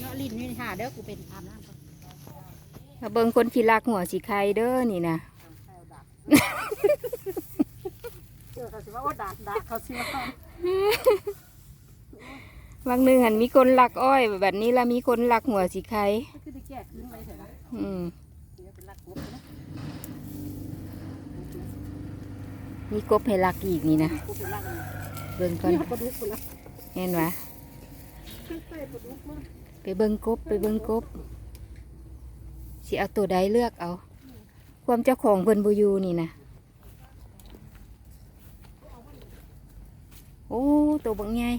ເນາະ ຫຼິ້ນຢູ່ນີ້ຖ້າເດີ ກູໄປອາບນ້ຳກ່ອນ. ມາເບິ່ງຄົນຂີ້ລັກຫົວສີໄຄເດີນີ້ນະ. ເອີ ເຂົາຊິວ່າ ໂອ້ ດາກ ດາກ ເຂົາຊິວ່າ. ວັງໜຶ່ງຫັ້ນມີຄົນລັກອ້ອຍແບບນີ້ລະ ມີຄົນລັກຫົວສີໄຄ. ມັນຄືໄດ້ແກ້ຄືນໄວແທ້ວະ? ອືມ. ມີກົບໃຫ້ລັກອີກນີ້ນະ. ເບິ່ງກ່ອນ. ແມ່ນຫວາ? ໄປເບິ່ງກົບ ໄປເບິ່ງກົບ. ຊິເອົາໂຕໃດເລືອກເອົາ. ຄວາມເຈົ້າຂອງເພິ່ນບໍ່ຢູ່ນີ້ນະ. ໂອ້ ໂຕບັກໃຫຍ່.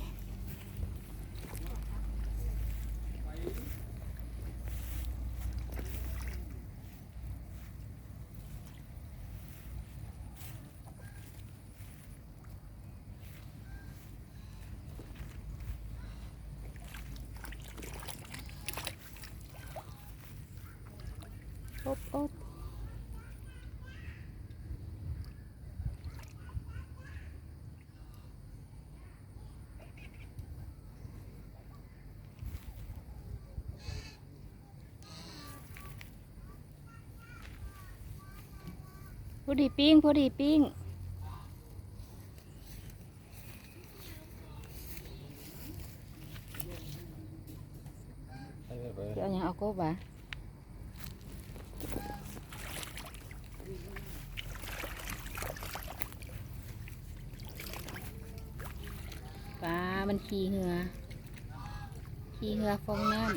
ອົບ ອົບ. ພໍດີປີ້ງ ພໍດີປີ້ງ. ຊິເອົາຫຍັງ ເອົາກົບຫວາ? ປາ ມັນຂີ່ເຮືອ ຂີ່ເຮືອຟອງນ້ຳ.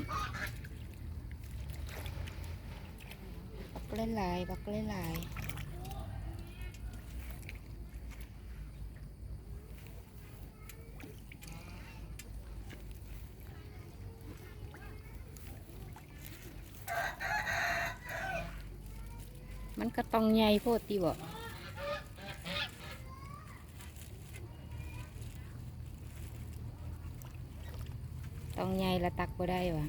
ບັກຫຼາຍໆ ບັກຫຼາຍໆ. ມັນກະຕ່ອງໃຫຍ່ໂພດຕິເບາະ? ຕ້ອງໃຫຍ່ລະຕັກບໍ່ໄດ້ຫວາ?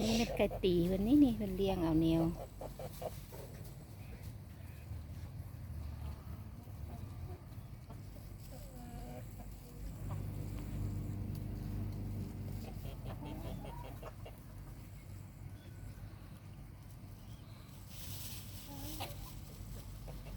ນີ້ເມັດໄກ່ຕີເພິ່ນນີ້ ນີ້ເພິ່ນລ້ຽງເອົາແນວ